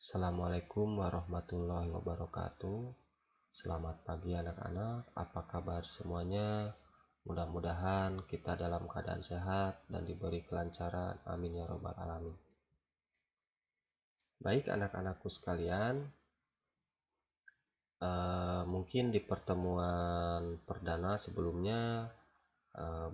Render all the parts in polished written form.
Assalamualaikum warahmatullahi wabarakatuh. Selamat pagi anak-anak, apa kabar semuanya? Mudah-mudahan kita dalam keadaan sehat dan diberi kelancaran. Amin ya robbal alamin. Baik anak-anakku sekalian, mungkin di pertemuan perdana sebelumnya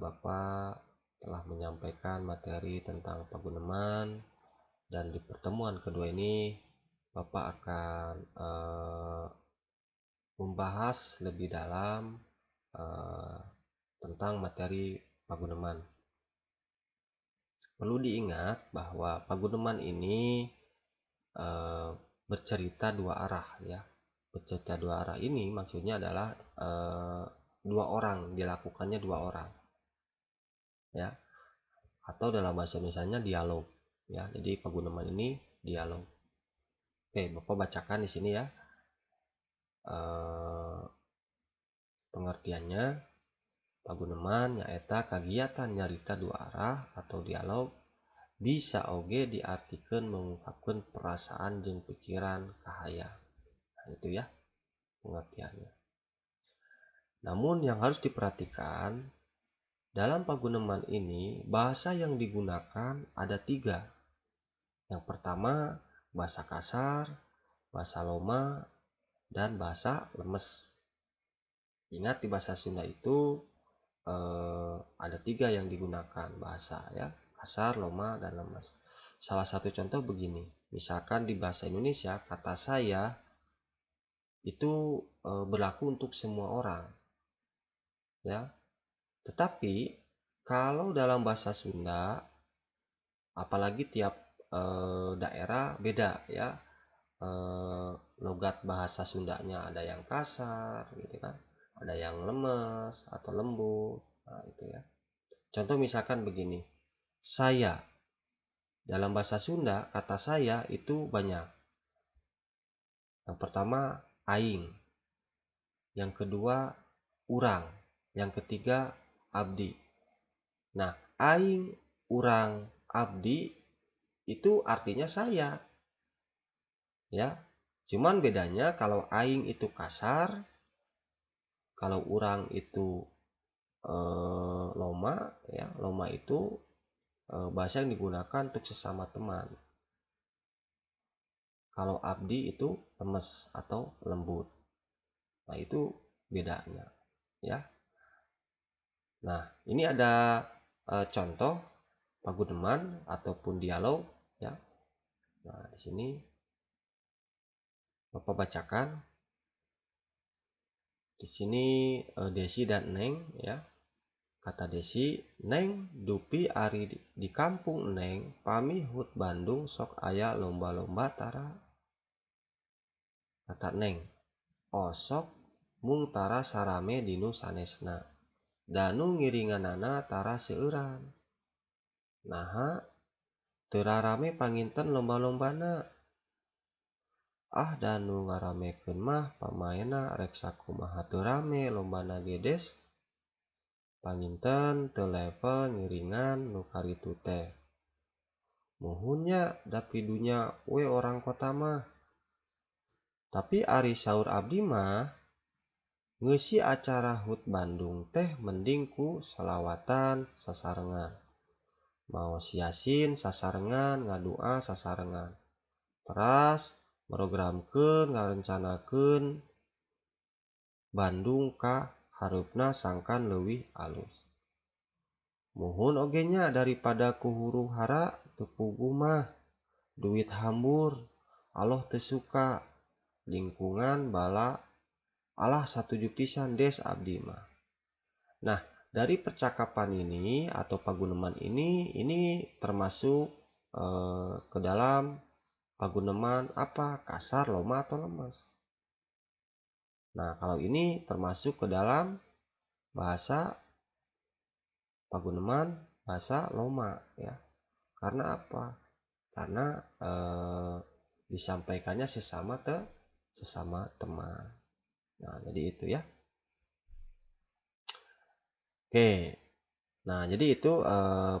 Bapak telah menyampaikan materi tentang paguneman, dan di pertemuan kedua ini Bapak akan membahas lebih dalam tentang materi paguneman. Perlu diingat bahwa paguneman ini bercerita dua arah ya. Bercerita dua arah ini maksudnya adalah dua orang, dilakukannya dua orang ya, atau dalam bahasa Indonesianya dialog ya. Jadi paguneman ini dialog. Oke, Bapak bacakan di sini ya. Pengertiannya, paguneman nyaeta kagiatan nyarita dua arah atau dialog, bisa oge diartikeun mengungkapkan perasaan jeung pikiran kahayang. Nah, itu ya pengertiannya. Namun yang harus diperhatikan dalam paguneman ini, bahasa yang digunakan ada tiga. Yang pertama bahasa kasar, bahasa loma, dan bahasa lemes. Ingat, di bahasa Sunda itu ada tiga yang digunakan bahasa ya, kasar, loma, dan lemes. Salah satu contoh begini, misalkan di bahasa Indonesia kata saya itu berlaku untuk semua orang ya. Tetapi kalau dalam bahasa Sunda, apalagi tiap daerah beda ya, logat bahasa Sundanya ada yang kasar gitu kan, ada yang lemes atau lembut. Nah, itu ya. Contoh misalkan begini, saya. Dalam bahasa Sunda kata saya itu banyak. Yang pertama aing, yang kedua urang, yang ketiga abdi. Nah, aing, urang, abdi itu artinya saya ya. Cuman bedanya kalau aing itu kasar, kalau urang itu loma ya. Loma itu bahasa yang digunakan untuk sesama teman. Kalau abdi itu lemes atau lembut. Nah, itu bedanya ya. Nah, ini ada contoh paguneman ataupun dialog ya. Nah, di sini Bapak bacakan. Di sini Desi dan Neng ya. Kata Desi, "Neng, dupi ari di kampung Neng pami HUT Bandung sok aya lomba-lomba tara?" Kata Neng, "Osok, mung tara sarame dinu sanesna. Da nu ngiringanana tara seueuran." "Naha teu rarame panginten lomba-lombana?" "Ah, da nu ngaramekeun mah pamaenna, rek sakumaha teu rame lombana ge Des. Panginten teu level ngiringan nu karitu teh." "Muhun nya, da pidunya we orang kota mah. Tapi ari saur abdi mah ngeusi acara HUT Bandung teh mending ku sholawatan sasarengan. Maos yasin sasarengan, ngadua sasarengan. Teras merogramkeun ngarencanakeun Bandung ka hareupna sangkan leuwih alus. Muhun oge nya, daripada ku huru hara teu puguh mah, duit hambur, Allah teu suka, lingkungan bala. Alah, satuju pisan Des abdi mah." Nah, dari percakapan ini atau paguneman ini termasuk ke dalam paguneman apa? Kasar, loma, atau lemes. Nah, kalau ini termasuk ke dalam bahasa paguneman bahasa loma ya. Karena apa? Karena disampaikannya sesama teman. Nah, jadi itu ya. Oke. Nah, jadi itu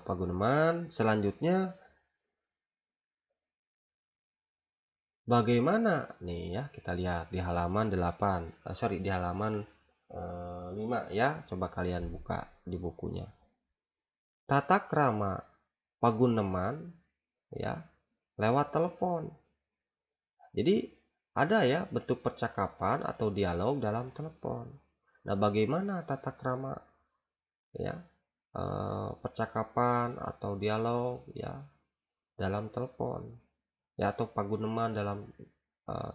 paguneman. Selanjutnya Bagaimana nih ya, kita lihat di halaman 8, sorry, di halaman 5 ya, coba kalian buka di bukunya. Tata krama paguneman ya lewat telepon. Jadi ada ya bentuk percakapan atau dialog dalam telepon. Nah, bagaimana tata krama ya, percakapan atau dialog ya dalam telepon ya, atau paguneman dalam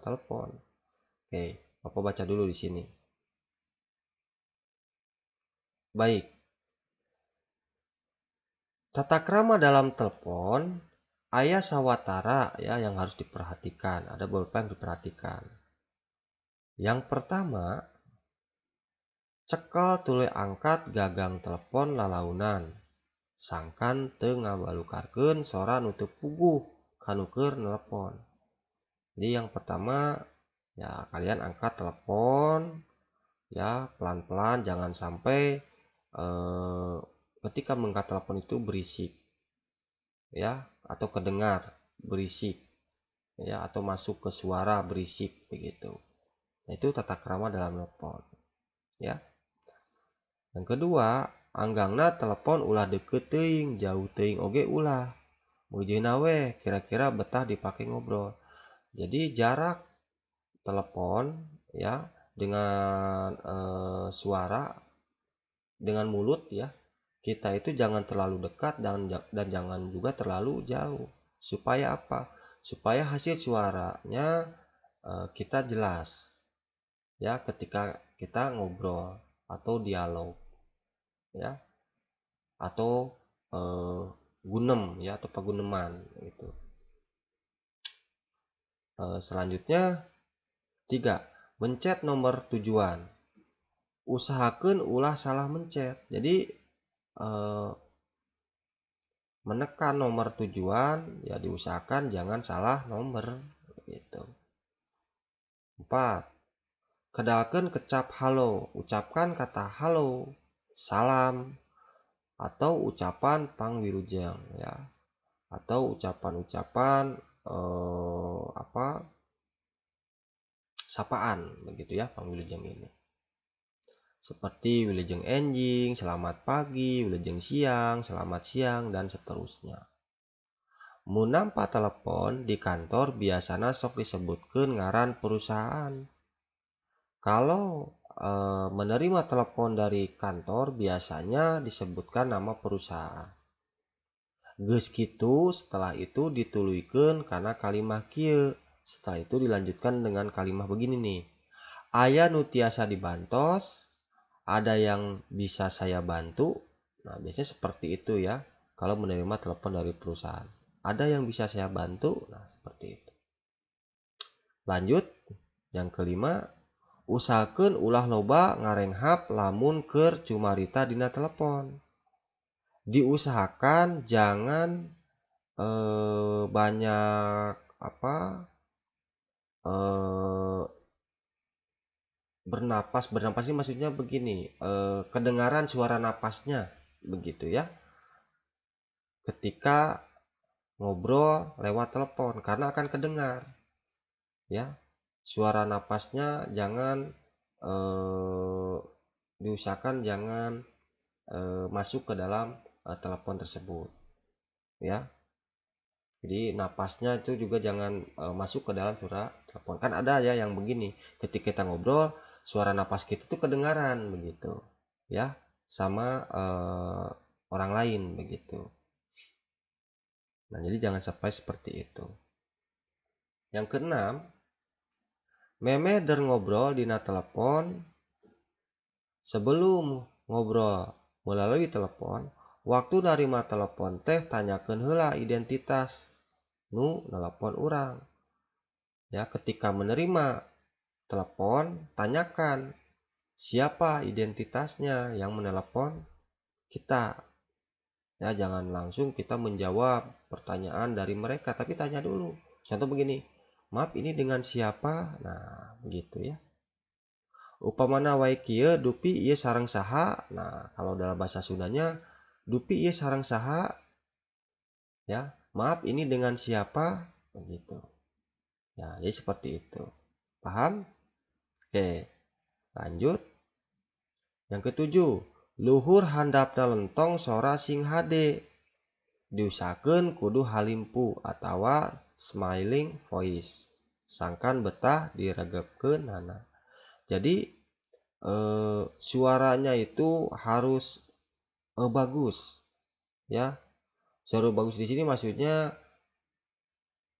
telepon. Oke, Bapak baca dulu di sini. Baik. Tata krama dalam telepon aya sawatara ya yang harus diperhatikan. Ada beberapa yang diperhatikan. Yang pertama, cekel tuluy angkat gagang telepon lalaunan. Sangkan teu ngabalukarkeun sora nu teu puguh kanu keur nelepon. Jadi yang pertama ya, kalian angkat telepon ya pelan-pelan, jangan sampai ketika mengangkat telepon itu berisik ya, atau kedengar berisik ya, atau masuk ke suara berisik begitu. Nah, itu tata krama dalam telepon ya. Yang kedua, anggangna telepon ulah deket teuing, jauh teuing oge ulah. Meujeuhna we kira-kira betah dipakai ngobrol. Jadi jarak telepon ya dengan suara dengan mulut ya, kita itu jangan terlalu dekat dan jangan juga terlalu jauh. Supaya apa? Supaya hasil suaranya kita jelas ya ketika kita ngobrol atau dialog ya, atau gunem ya, atau paguneman gitu. Selanjutnya 3, mencet nomor tujuan. Usahakan ulah salah mencet. Jadi menekan nomor tujuan ya diusahakan jangan salah nomor gitu. 4, kedalkeun kecap halo. Ucapkan kata halo, salam, atau ucapan pangwirujeng ya, atau ucapan-ucapan sapaan begitu ya, pangwirujeng ini. Seperti wilujeng enjing, selamat pagi, wilujeng siang, selamat siang, dan seterusnya. Mun nampa telepon di kantor biasana sok disebutkeun ngaran perusahaan. Kalau menerima telepon dari kantor biasanya disebutkan nama perusahaan. Geus kitu, setelah itu dituluykeun kana kalimah kieu. Setelah itu dilanjutkan dengan kalimah begini nih. Aya nu tiasa dibantos, ada yang bisa saya bantu. Nah, biasanya seperti itu ya kalau menerima telepon dari perusahaan. Ada yang bisa saya bantu? Nah, seperti itu. Lanjut, yang kelima, usahakeun ulah loba ngarenghap lamun keur cumarita dina telepon. Diusahakan jangan banyak bernapas. Bernapas ini maksudnya begini, kedengaran suara napasnya begitu ya ketika ngobrol lewat telepon, karena akan kedengar ya suara napasnya. Jangan diusahakan jangan masuk ke dalam telepon tersebut ya. Jadi napasnya itu juga jangan masuk ke dalam suara telepon. Kan ada ya yang begini, ketika kita ngobrol suara napas kita itu kedengaran begitu ya sama orang lain begitu. Nah, jadi jangan sampai seperti itu. Yang keenam, memeh der ngobrol dina telepon. Sebelum ngobrol melalui telepon, waktu narima telepon teh tanyakeun heula identitas nu telepon urang. Ya, ketika menerima telepon, tanyakan siapa identitasnya yang menelepon kita. Ya, jangan langsung kita menjawab pertanyaan dari mereka, tapi tanya dulu. Contoh begini, maaf ini dengan siapa? Nah, begitu ya. Upamana wae kieu dupi ieu sareng saha. Nah, kalau dalam bahasa Sundanya dupi ieu sareng saha ya, maaf ini dengan siapa, begitu. Ya, jadi seperti itu. Paham? Oke, lanjut. Yang ketujuh, luhur handapna lentong sora sing hade. Diusahakeun kudu halimpu atawa smiling voice. Sangkan betah diregepkeunana. Jadi suaranya itu harus bagus, ya. Suara bagus di sini maksudnya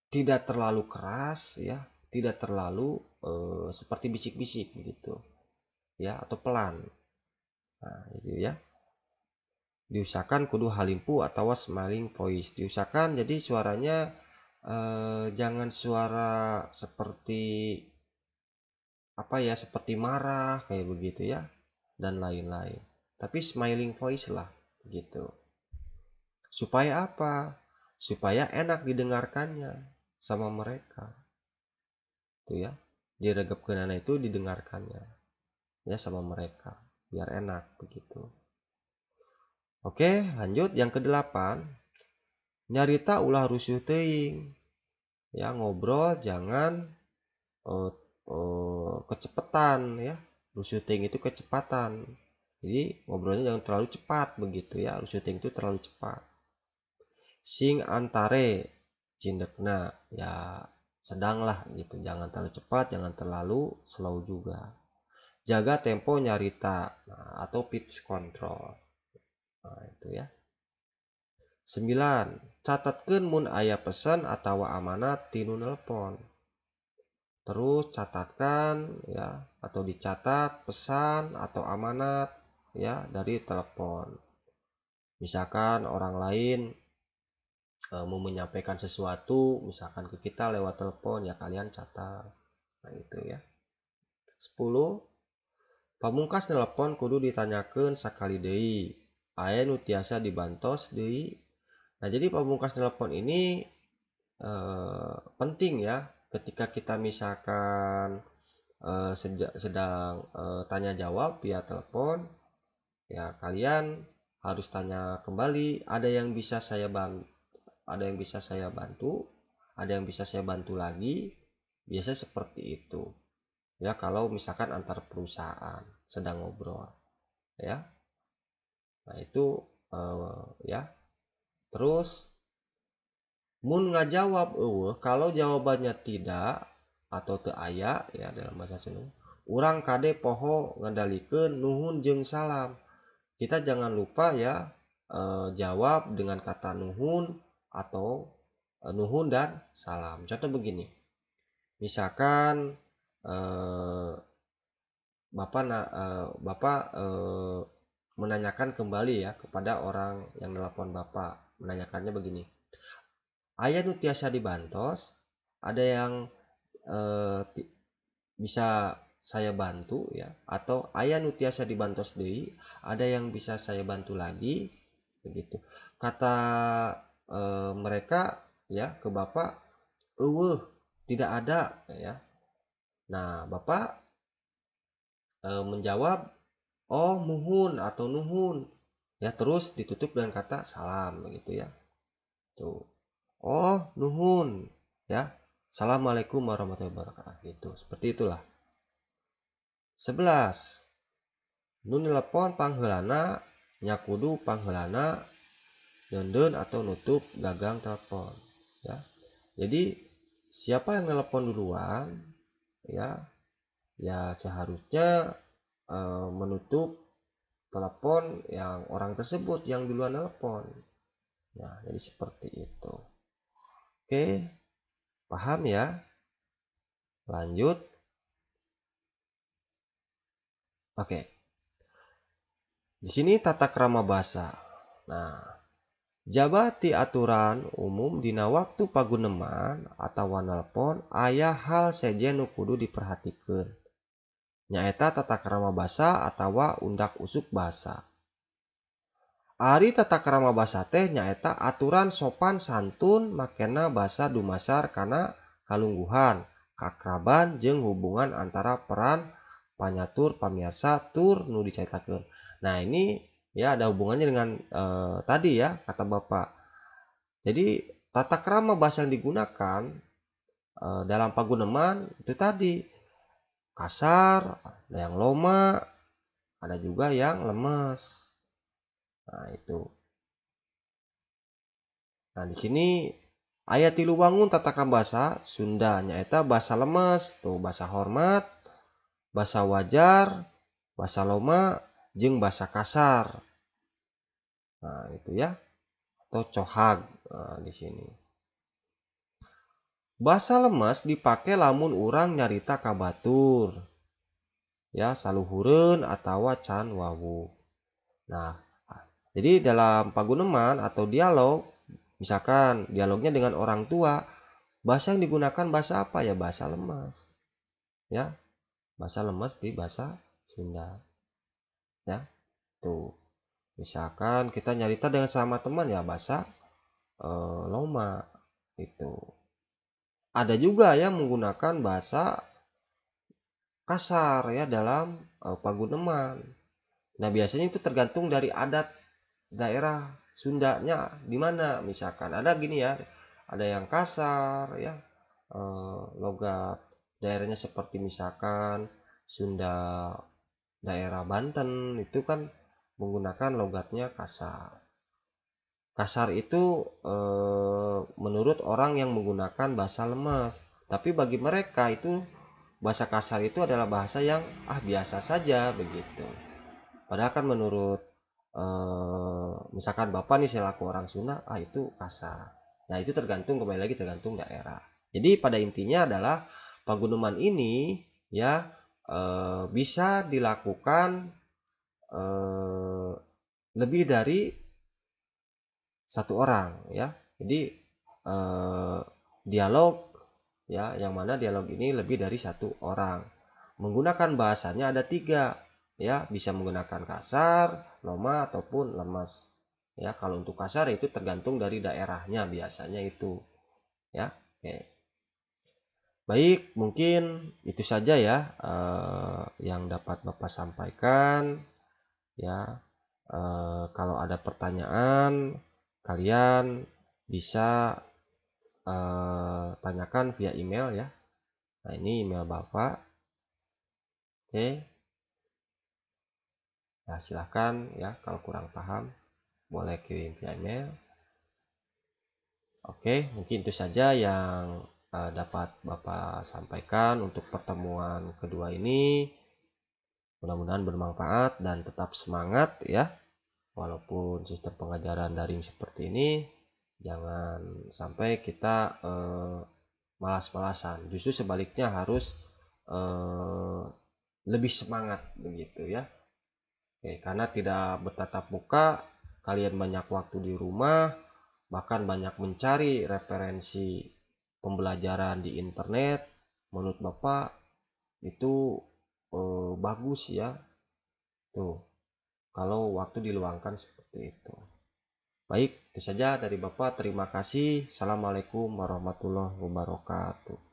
tidak terlalu keras, ya, tidak terlalu seperti bisik-bisik begitu, ya, atau pelan. Nah, itu ya. Diusahakan kudu halimpu atau smiling voice. Diusahakan jadi suaranya jangan suara seperti apa ya, seperti marah kayak begitu ya, dan lain-lain. Tapi smiling voice lah gitu. Supaya apa? Supaya enak didengarkannya sama mereka. Itu ya. Diregepkeunana itu didengarkannya ya sama mereka, biar enak begitu. Oke, lanjut yang ke-8. Nyarita ulah rusuh teuing. Ya, ngobrol jangan kecepetan ya. Rusuh teuing itu kecepatan. Jadi ngobrolnya jangan terlalu cepat begitu ya. Rusuh teuing itu terlalu cepat. Sing antare cindekna ya sedanglah gitu, jangan terlalu cepat, jangan terlalu slow juga. Jaga tempo nyarita, nah, atau pitch control. Nah, itu ya. 9, catatkeun mun aya pesan atawa amanat tinu nelpon. Terus catatkan ya, atau dicatat pesan atau amanat ya dari telepon. Misalkan orang lain mau menyampaikan sesuatu misalkan ke kita lewat telepon, ya kalian catat. Nah, itu ya. 10, pamungkas telepon kudu ditanyakeun sakali deui. Aya nu tiasa dibantos deui. Nah, jadi pamungkas telepon ini penting ya ketika kita misalkan sedang tanya jawab via telepon ya, kalian harus tanya kembali, ada yang bisa saya bantu, ada yang bisa saya bantu, ada yang bisa saya bantu lagi. Biasa seperti itu ya kalau misalkan antar perusahaan sedang ngobrol ya. Nah, itu ya. Terus mun ngajawab eueuh, kalau jawabannya tidak atau teu aya ya dalam bahasa Sunda, urang kade poho ngadalikeun nuhun jeung salam. Kita jangan lupa ya jawab dengan kata nuhun atau nuhun dan salam. Contoh begini, misalkan Bapak menanyakan kembali ya kepada orang yang nelpon Bapak, menanyakannya begini, aya nu tiasa dibantos, ada yang bisa saya bantu ya, atau aya nu tiasa dibantos deui, ada yang bisa saya bantu lagi, begitu. Kata mereka ya ke Bapak, eueuh, tidak ada ya. Nah, Bapak menjawab, oh muhun atau nuhun ya, terus ditutup dengan kata salam begitu ya. Tuh, oh nuhun ya, assalamualaikum warahmatullahi wabarakatuh gitu, seperti itulah. 11, nu nelepon pangheulana nya kudu pangheulana neundeun atau nutup gagang telepon ya. Jadi siapa yang nelepon duluan ya, ya seharusnya menutup telepon yang orang tersebut yang duluan telepon. Nah, jadi seperti itu. Oke, paham ya? Lanjut. Oke. Di sini tata krama basa. Nah, jabati aturan umum dina waktu paguneman atawa nelpon aya hal sejen nu kudu diperhatikeun. Nyaeta tata krama basa atawa undak usuk basa. Ari tata krama basa teh nyaeta aturan sopan santun makena basa dumasar kana kalungguhan, kakraban jeung hubungan antara peran panyatur pamiarsa tur nu dicaritakeun. Nah, ini ya ada hubungannya dengan tadi ya kata Bapak. Jadi tata krama bahasa yang digunakan Dalam paguneman itu tadi kasar, ada yang loma, ada juga yang lemes. Nah, itu. Nah, di sini aya 3 wangun tata krama basa Sunda, nyaeta basa lemes, tuh basa hormat, basa wajar, basa loma, jeung basa kasar. Nah, itu ya, atau cohag. Nah, di sini. Basa lemes dipake lamun urang nyarita ka batur, ya, saluhureun atawa can wawuh. Nah, jadi dalam paguneman atau dialog, misalkan dialognya dengan orang tua, bahasa yang digunakan bahasa apa ya? Bahasa lemes. Ya, bahasa lemes di bahasa Sunda. Ya, tuh. Misalkan kita nyarita dengan sama teman ya bahasa loma itu. Ada juga yang menggunakan bahasa kasar ya dalam paguneman. Nah, biasanya itu tergantung dari adat daerah Sundanya di mana. Misalkan ada gini ya, ada yang kasar ya, logat daerahnya seperti misalkan Sunda daerah Banten itu kan menggunakan logatnya kasar. Kasar itu menurut orang yang menggunakan bahasa lemes, tapi bagi mereka itu bahasa kasar itu adalah bahasa yang biasa saja begitu. Padahal kan menurut misalkan bapak nih selaku orang Sunda, itu kasar. Nah, itu tergantung, kembali lagi tergantung daerah. Jadi pada intinya adalah paguneman ini ya bisa dilakukan lebih dari satu orang ya. Jadi dialog ya, yang mana dialog ini lebih dari satu orang. Menggunakan bahasanya ada 3 ya, bisa menggunakan kasar, loma ataupun lemes. Ya, kalau untuk kasar itu tergantung dari daerahnya biasanya itu. Ya, oke. Baik, mungkin itu saja ya yang dapat Bapak sampaikan. Ya, kalau ada pertanyaan kalian bisa tanyakan via email ya. Nah, ini email Bapak. Oke. Nah, silahkan ya kalau kurang paham boleh kirim via email. Oke, mungkin itu saja yang dapat Bapak sampaikan untuk pertemuan kedua ini. Mudah-mudahan bermanfaat dan tetap semangat ya. Walaupun sistem pengajaran daring seperti ini, jangan sampai kita malas-malasan. Justru sebaliknya harus lebih semangat begitu ya. Oke, karena tidak bertatap muka, kalian banyak waktu di rumah, bahkan banyak mencari referensi pembelajaran di internet. Menurut Bapak itu bagus ya. Tuh, kalau waktu diluangkan seperti itu. Baik, itu saja dari Bapak. Terima kasih. Assalamualaikum warahmatullahi wabarakatuh.